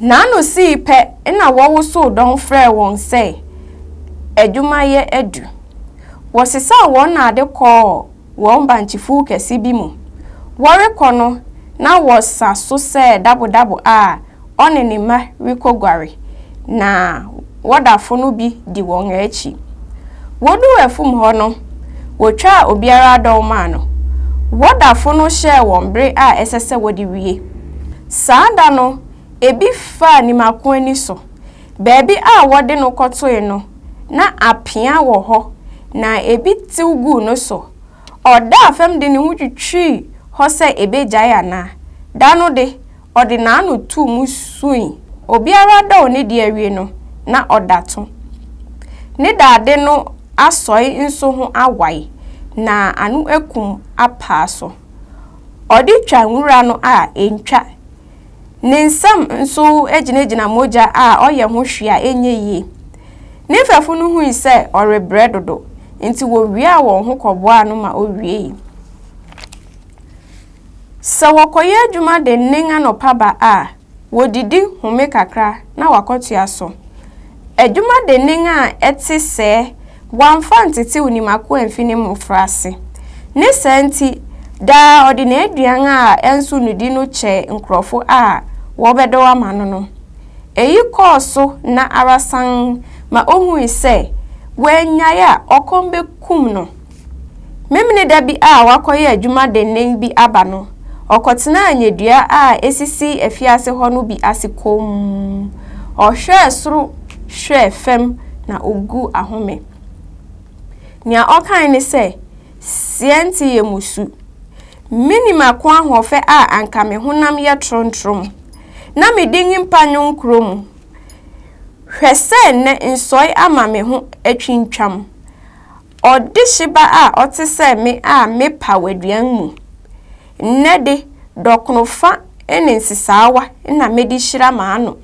N'ano sii pɛ na wɔwosow dɔn frɛɛ wɔn sɛ adwumayɛ adu. Wɔsesaw wɔn nnade kɔɔ wɔn bankyefuw kɛse bi mu. Wɔrekɔ no, na wɔsa so sɛ dabodabo a ɔne ne mma rekoguare, na wɔdafo no bi di wɔn akyi. Woduu afum hɔ no, wotwaa obiara adɔw maa no. Wɔdafo no hyɛɛ wɔn bere a ɛsɛ sɛ wɔde wie. Saa da no, ebi faa Nimako ani so. Baabi a wɔde no kɔtoe no, na apea wɔ hɔ, na ebi tew guu no so. Ɔdaa fam de ne ho twitwirii hɔ sɛ ebegyae anaa. Da no de, ɔde n'ano too mu sui. Obiara dɔw ne de awie no, na ɔda to. Ne dade no asɔe nso ho awae, na ano akum apaa so. Ɔde twa nwura no a, entwa. Ne nsam nso gyinagyina mogya a ɔyɛ ho hwee a ɛnyɛ yie. Ne mfɛfo no hui sɛ ɔrebrɛ dodo, enti wowiaa wɔn ho kɔboaa no ma owiei. Sɛ wɔkɔyɛ adwuma dennen anɔpa ba a, wodidi home kakra na wɔakɔtoa so. Adwuma dennen a ɛte sɛɛ, wamfa antetew Nimako amfi ne mmofraase. Ne saa nti, daa ɔde n'aduan a ɛnso no di no kyɛ nkurɔfo a wɔbɛdɔw ama no no. Eyi kɔɔ so nna ara sann ma ohui sɛ wannyae a, ɔkɔm bekum no. Memeneda bi a wakɔyɛ adwuma dennen bi aba no, ɔkɔtenaa nnyedua a esisi afiase hɔ no bi ase komm. Ɔhwɛɛ soro hwɛɛ fam na oguu ahome. Nea ɔkae ne sɛ, Seɛ nte yɛ mmusu. Minim ako ahoɔfɛ a anka me honam yɛ toromtorom, na me din mpa nnwom kuro mu. Hwɛ sɛ nnɛ nsɔe ama me ho atwintwam. Ɔdehye ba a ɔte sɛ me a mepaw aduan mu. Nnɛ de, dɔkono fa ne nsesaawa na mede hyira m'ano.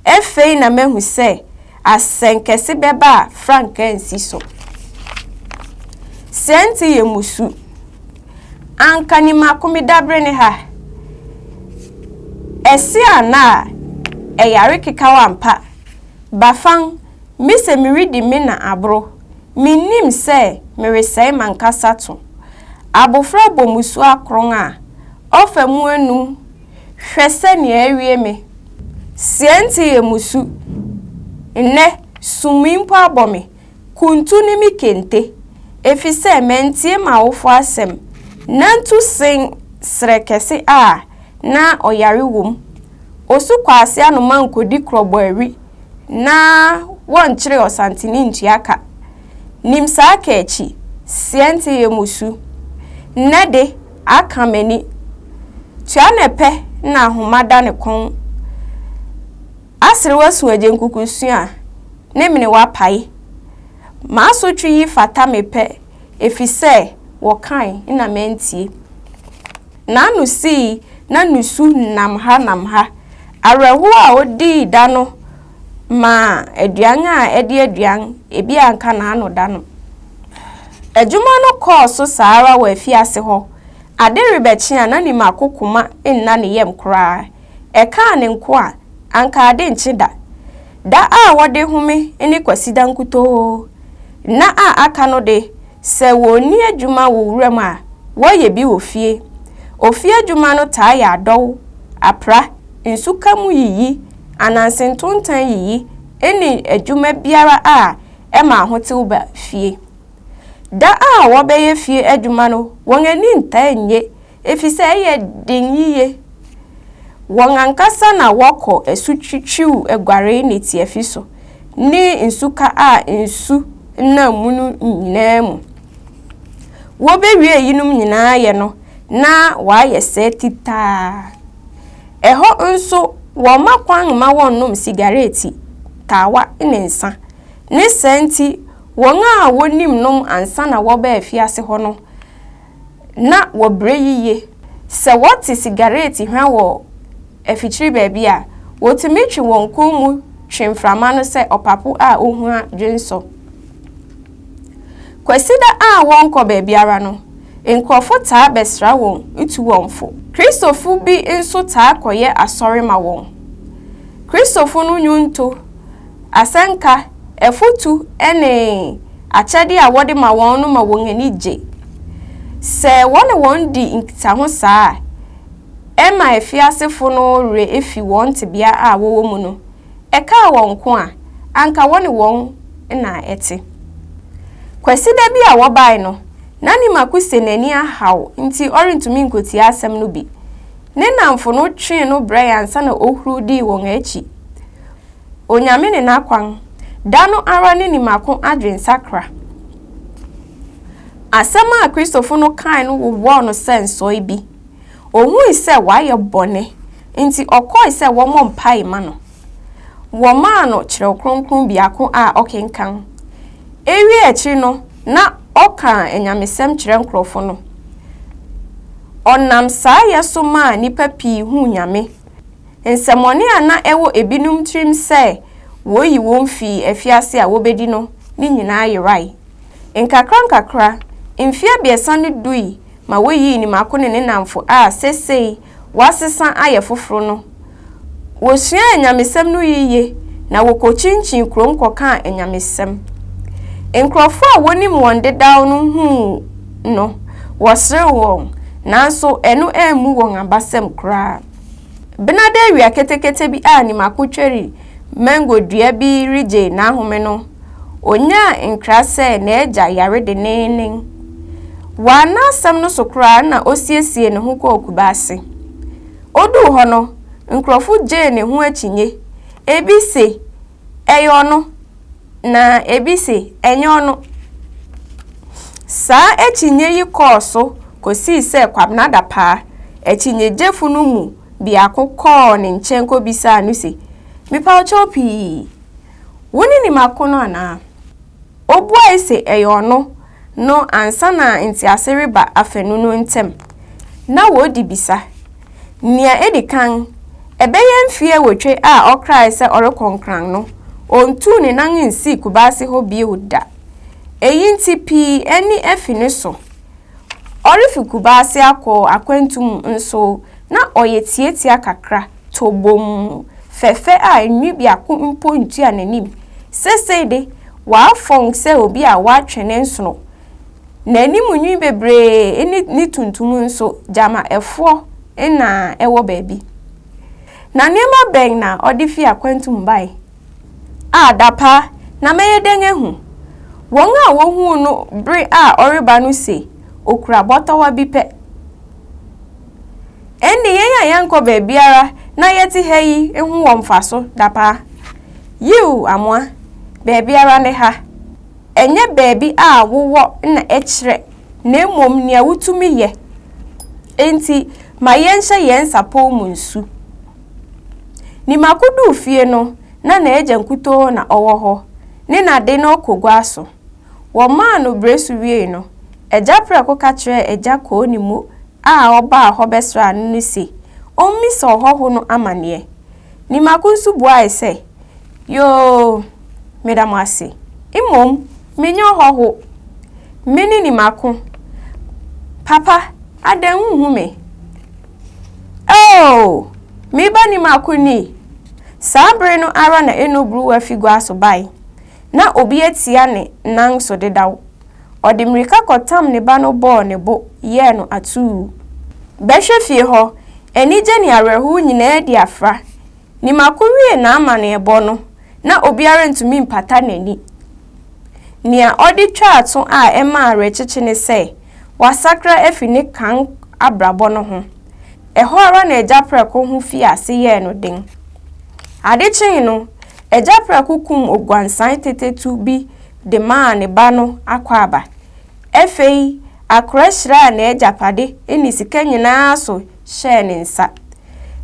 Afei na mahu sɛ asɛnkɛse bɛba a frankaa nsi so. Sɛnti yɛ mmusu. Anka nim ako me dabere ne ha. Ɛse ana a, ɛyare kekaw ampa. Bafan, mise meredi me na aboro. Minnim sɛ meresɛe m'ankasa to. Abofra bɔ mmusu akron a, ɔfa mu anum. Hwɛ sɛnea awie me. Seɛ nti yɛ mmusu. Nnɛ, sumii mpo abɔ me. Kuntu ne me kente. Efisɛ mantie m'awofo asɛm. Nantu sen serɛ kɛse a na ɔyare wom. Osu kɔ ase anoma nkodi krɔbɔ awi na wɔnkyere ɔsantene ntua ka. Nim saa ka akyi, seɛ nti yɛ mmusu. Nnɛ de, aka m'ani. Tua na ɛpɛ na ahoma da ne kɔn. Aserew asu agyenkuku sua, ne menewa pae. M'asotwe yi fata me pɛ, efisɛ wɔkae na mantie. N'ano sii na nusu nam ha nam ha. Awerɛhow a odii da no maa aduan a ɛde aduan ebi anka n'ano da no. Adwuma no kɔɔ so saa ara wɔ afiase hɔ. Ade rebɛkye a na Nimako koma nna ne yam koraa. Ɛkaa ne nko a, anka ade nkye da. Da a wɔde home ne Kwasida nkutoo. Nna a aka no de, sɛ wɔnni adwuma wɔ wuram a, wɔyɛ bi wɔ fie. Ofie adwuma no taa yɛ adɔw, apra, nsuka mu yiyi, ananse ntontan yiyi, ne adwuma biara a ɛma ahotew ba fie. Da a wɔbɛyɛ fie adwuma no, wɔn ani ntaa nnye efisɛ ɛyɛ den yiye. Wɔn ankasa na wɔkɔ asu twitwiw aguaree ne tiafi so ne nsuka a nsu nam mu no nyinaa mu. Wobewie eyinom nyinaa yɛ no, na wɔayɛ sɛɛ titaa. Ɛhɔ nso, wɔmma kwan mma wɔnnom sigaret, tawa, ne nsã. Ne saa nti, wɔn a wonim nom ansa na wɔreba afiase hɔ no na wɔbrɛ yiye. Sɛ wɔte sigaret hwa wɔ afikyiri baabi a, wotumi twe wɔn kɔn mu twe mframa no sɛ ɔpapo a ohua dwensɔ. Kwasida a wɔnkɔ baabiara no, nkurɔfo taa bɛsra wɔn tu wɔn fo. Kristofo bi nso taa kɔyɛ asɔre ma wɔn. Kristofo no nnwonto, asɛnka, afotu ne akyɛde a wɔde ma wɔn no ma wɔn ani gye. Sɛ wɔne wɔn di nkitaho saa a, ɛma afiasefo no werɛ fi wɔn tebea a wɔwɔ mu no. Ɛkaa wɔn nko a, anka wɔne wɔn na ɛte. Kwasida bi a wɔbae no, na Nimako se n'ani ahaw nti ɔrentumi nkotie asɛm no bi. Ne nnamfo no twee no brɛe ansa na ohuruw dii wɔn akyi. Onyame ne n'akwan, da no ara ne Nimako adwensakra. Asɛm a Kristofo no kae no wowɔɔ no sɛ nsɔe bi. Ohui sɛ wayɛ bɔne, enti ɔkɔe sɛ wɔmmɔ mpae mma no. Wɔmaa no Kyerɛw Kronkron biako a ɔkenkan. Ewiee akyiri no, na ɔka anyamesɛm kyerɛ nkurɔfo no. Ɔnam saa yɛ so maa nnipa pii huu Nyame. Nsɛmmɔne a na ɛwɔ ebinom tirim sɛ woyi wɔn fii afiase a wobedi no no nyinaa yerae. Nkakrankakra, mfe abiɛsa no dui ma woyii Nimako ne ne nnamfo a seesei wɔasesa ayɛ foforo no. Wosuaa anyamesɛm no yiye na wokokyinkyin kurom kɔkaa anyamesɛm. Nkurɔfo a wonim wɔn dedaw no huu no, wɔserew wɔn, nanso ɛno ammu wɔn abasam koraa. Benada awia ketekete bi a Nimako tweri mango dua bi regye n'ahome no, onyaa nkra sɛ n'agya yare denneennen. Wanna asɛm no so koraa na osiesiee ne ho kɔɔ Kubase. Oduu hɔ no, nkurɔfo gyee ne ho akyinnye. Ebi se, Ɛyɛ ɔno, na ebi se, Ɛnyɛ ɔno. Saa akyinnye yi kɔɔ so kosii sɛ Kwabena Dapaah, akyinnyegyefo no mu biako kɔɔ ne nkyɛn kobisaa no se, Mepa wo kyɛw pii, wo ne Nimako no anaa? Obuae se ɛyɛ ɔno no ansa na ntease reba afanu no ntam. Na wɔredi bisa. Nea edi kan, ɛbɛyɛ mfe awotwe a ɔkrae sɛ ɔrekɔ Nkran no, ontuu ne nan nsii Kubase hɔ bio da. Eyi nti pii ani afi ne so. Ɔrefi Kubase akɔ akwantu mu nso, na ɔyɛ tiatia kakra, tɔ bomm, fɛfɛ a nwi biako mpo ntua n'anim. Seesei de, wafɔn sɛ obi a wɔatwe ne nsono. N'anim nwi bebree ne ne tuntum nso, gyama ɛfoɔ na ɛwɔ baabi. Na nneɛma bɛn na ɔde fi akwantu mu bae? A Dapaa, na mɛyɛ dɛn ahu? Wɔn a wohuu no bere a ɔreba no se okura bɔtɔwa bi pɛ. Ɛnde yɛn a yɛnkɔ baabiara na yɛte ha yi ho wɔ mfaso, Dapaa? Yiw, Amoa, baabiara ne ha. Ɛnyɛ baabi a wowɔ na ɛkyerɛ, na mmom nea wutumi yɛ. Enti, ma yɛnhyɛ yɛn nsapɔw mu nsu. Nimako duu fie no, na n'agya nkutoo na ɔwɔ hɔ, ne na de no kɔ gua so. Wɔmaa no bresu wiei no, Agya Prɛko ka kyerɛɛ Agya Koonimu a ɔbaa hɔ bɛsraa no no se ommisa ɔhɔho no amanneɛ. Nimako nso buae sɛ, Yoo, meda mo ase. Mmom, menyɛ ɔhɔho. Mene Nimako. Papa, adɛn wunhu me? Oh! Me ba Nimako ni! Saa bere no ara na Eno Buruwa fi gua so bae. Ná obi atia ne nan so dedaw. Ɔde mmirika kɔtam ne ba no bɔɔ ne bo yɛɛ no atuu. Bɛhwɛ fie hɔ, anigye ne awerɛhow nyinaa adi afra. Nimako wiee n'amanneɛbɔ no, na obiara ntumi mpata n'ani. Nea ɔde twaa to a ɛmaa awerɛkyekye ne sɛ, wasakra afi ne kan abrabɔ no ho. Ɛhɔ ara na Agya Prɛko ho fii ase yɛɛ no den. Ade kyee no, Agya Prɛko kum oguansan tetetu bi de maa ne ba no akwaaba. Afei, Akora hyiraa n'agyapade ne sika nyinaa so hyɛɛ ne nsa.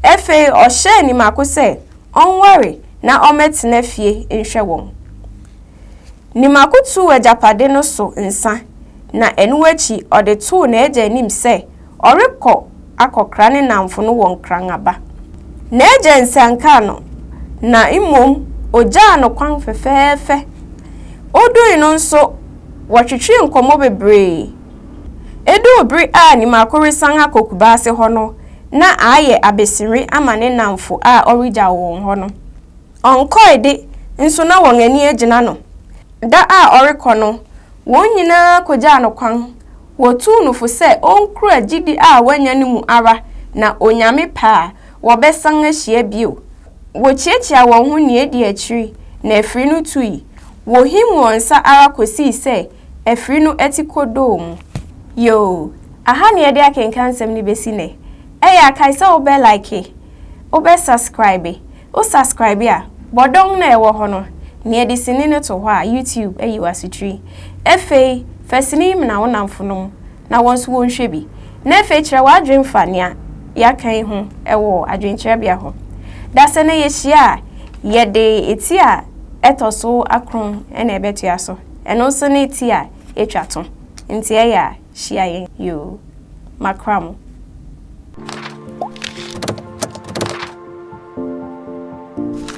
Afei ɔhyɛɛ Nimako sɛ ɔnware na ɔmmɛtena fie nhwɛ wɔn. Nimako tuu agyapade no so nsa, na ɛno akyi ɔde too n'agya anim sɛ ɔrekɔ akɔkra ne nnamfo no wɔ Nkran aba. N'agya ansianka no, na mmom ogyaa no kwan fɛfɛɛfɛ. Odui no nso, wɔtwetwee nkɔmmɔ bebree. Eduu bere a Nimako resan akɔ Kubase hɔ no, na ayɛ abesere ama ne nnamfo a ɔregyaw wɔn hɔ no. Ɔnkɔe de, nso na wɔn ani agyina no. Da a ɔrekɔ no, wɔn nyinaa kogyaa no kwan. Wɔtuu no fo sɛ onkura gyidi a wanya no mu ara na Onyame pɛ a, wɔbɛsan ahyia bio. Wokyiakyiaa wɔn ho nea edi akyiri na afiri no tui. Wohim wɔn nsa ara kosii sɛ afiri no ati kodoo mu. Yoo, aha na yɛde akenkan nsɛm no besi nnɛ. Ɛyɛ a kae sɛ wobɛ like, wobɛ subscribe. Wo subscribe a, bɔ dɔn no a ɛwɔ hɔ no, na yɛde sini no to hɔ a, YouTube ayi wo asotiri. Afei, fa sini yi mena wo nnamfonom na wɔn nso wɔnhwɛ bi. Na afei kyerɛ w'adwene fa nea yɛaka yi ho wɔ adwenkyerɛbea hɔ. Da sɛ na yɛhyia a, yɛde ti a ɛtɔ so akron na ɛbɛtoa so. Ɛno nso ne ti a ɛtwa to. Nti ɛyɛ a, hyia yɛn. Yoo. Makra mo.